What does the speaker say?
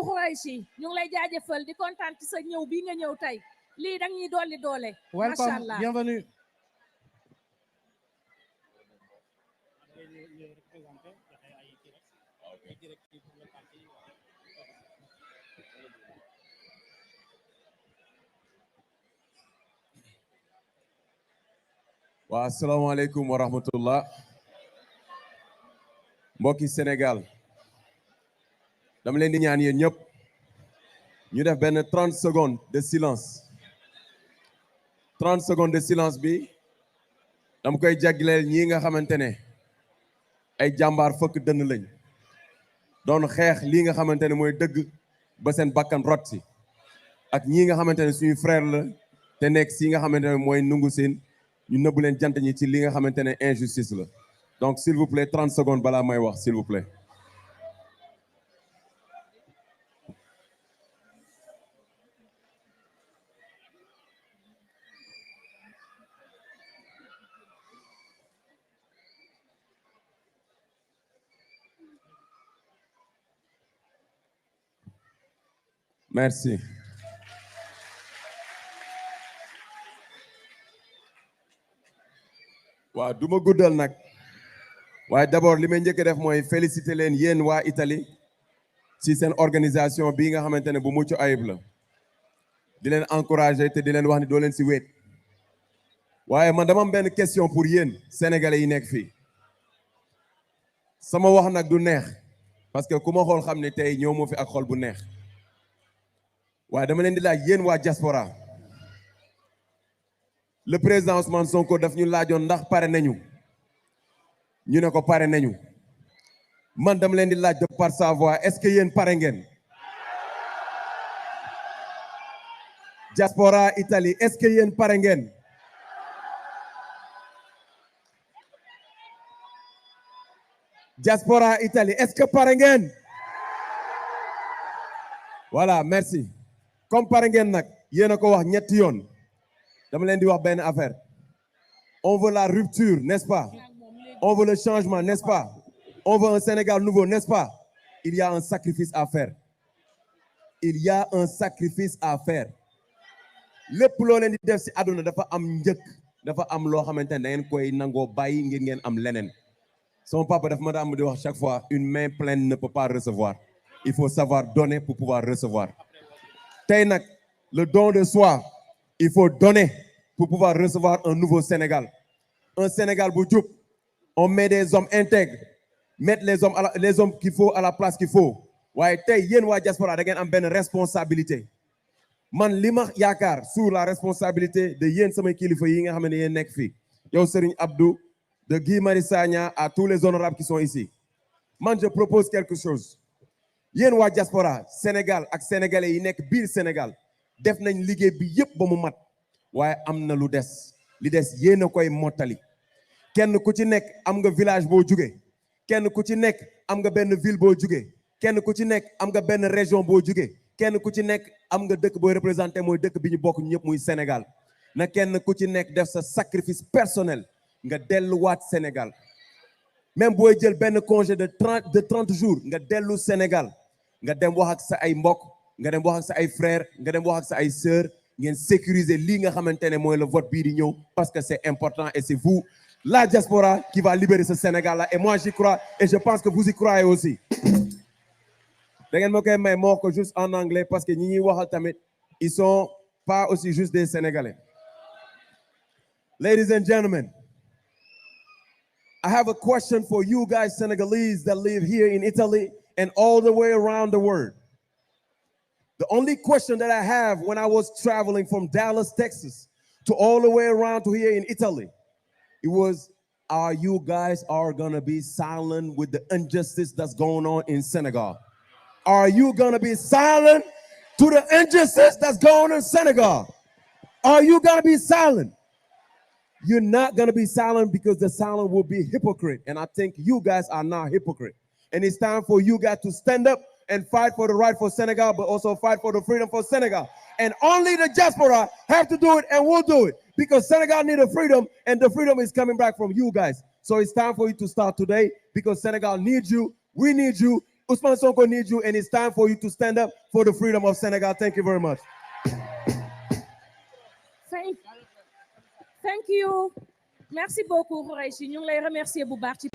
beaucoup Khouraichi ñu ngi lay jaajëfal di kontaan ci sa ñëw bi nga ñëw tey lii dang ñuy dolli doole. Macha Allah. Bienvenue. Wa assalamu alaikum wa rahmatullah. Mbokki Sénégal dama leen di ñaan yéen ñëpp ñu def benn 30 secondes de silence 30 secondes de silence bi dama koy jagleel ñi nga xamante ne ay jàmbaar fëkk dënn lañ doon xeex lii nga xamante ne mooy dëgg ba seen bakkan rot si ak ñi nga xamante ne suñu frère la te nekk si nga xamante ne mooy nungu seen ñu nëbbu leen jant ñi ci li nga xamante ne injustice la donc s'il vous plaît 30 secondes balaa may wax s'il vous plaît. Merci. waaw du ma guddal nag waaye d'abord li may njëkk def mooy féliciter leen yéen waa Italie ci seen organisation bii nga xamante ne bu mucc ayib la di leen encourager te di leen wax ni doo leen ci wéet waaye man dama am benn question pour yéen sénégalais yi nekk fii sama wax nag du neex parce que ku ma xool xam ne tey ñëw moo fi ak xol bu neex waaye dama leen di laaj yéen waa diaspora le président Ousmane Sonko daf ñu laajoon ndax pare nañu ñu ne ko pare nañu man dama leen di laaj de par sa voix est-ce que yéen pare ngeen diaspora Italie est-ce que yéen pare ngeen diaspora Italie est-ce que pare ngeen voilà merci comme pare ngeen nag yéen a ko wax ñetti yoon dama leen di wax benn affaire on veut la rupture n'est-ce pas on veut le changement n'est-ce pas on veut un Sénégal nouveau n'est-ce pas il y a un sacrifice à faire il y a un sacrifice à faire lépp loo leen di def ci àdduna dafa am njëkk dafa am loo xamante ne da ngeen koy nangoo bàyyi ngir ngeen am leneen son papa dafa ma daan di wax chaque fois une main pleine ne peut pas recevoir il faut savoir donner pour pouvoir recevoir tey nag le don de soi il faut donner pour pouvoir recevoir un nouveau Sénégal un Sénégal bu jub on met des hommes intègres mettre les hommes qu'il faut à la place qu'il faut waaye tey yéen waa diaspora da ngeen am benn responsabilité man li ma yaakaar sur la responsabilité de yéen samay kilifa yi nga xam ne yéen nekk fii yow Serigne Abdou de Guy Marius Sagna à tous les honorables qui sont ici man je propose quelque chose yéen waa diaspora Sénégal ak sénégalais yi nekk biir Sénégal def nañ liggéey bi yëpp ba mu mat waaye am na lu des li des yéen a koy mottali kenn ku ci nekk am nga village boo jugee kenn ku ci nekk am nga benn ville boo jugee kenn ku ci nekk am nga benn région boo jugee kenn ku ci nekk am nga dëkk booy représenté mooy dëkk bi ñu bokk ñëpp muy Sénégal na kenn ku ci nekk def sa sacrifice personnel nga delluwaat Sénégal même booy jël benn congé de 30 jours nga dellu Sénégal nga dem wax ak sa ay mbokk nga dem wax ak sa ay frères nga dem wax ak sa ay sœurs ngeen sécuriser lii nga xamante ne mooy le vote bii di ñëw parce que c'est important et c'est vous la diaspora qui va libérer ce Sénégal-là et moi j'y crois et je pense que vous y croyez aussi da ngeen ma koy may moo ko juste en anglais parce que ñi ñuy waxal tamit ils sont pas aussi juste des Sénégalais. Ladies and gentlemen, I have a question for you guys Senegalese that live here in Italy and all the way around the world. The only question that I have when I was traveling from Dallas, Texas to all the way around to here in Italy, it was, are you guys gonna be silent with the injustice that's going on in Senegal? Are you gonna be silent to the injustice that's going on in Senegal? Are you gonna be silent? You're not gonna be silent because the silent will be hypocrite. And I think you guys are not hypocrite. And it's time for you guys to stand up and fight for the right for Senegal, but also fight for the freedom for Senegal. And only the diaspora have to do it and will do it because Senegal need a freedom and the freedom is coming back from you guys. So it's time for you to start today because Senegal needs you, we need you, Ousmane Sonko needs you, and it's time for you to stand up for the freedom of Senegal. Thank you very much. Thank you. Merci beaucoup, Khouraichi. Ñu ngi lay remercier bu baax ci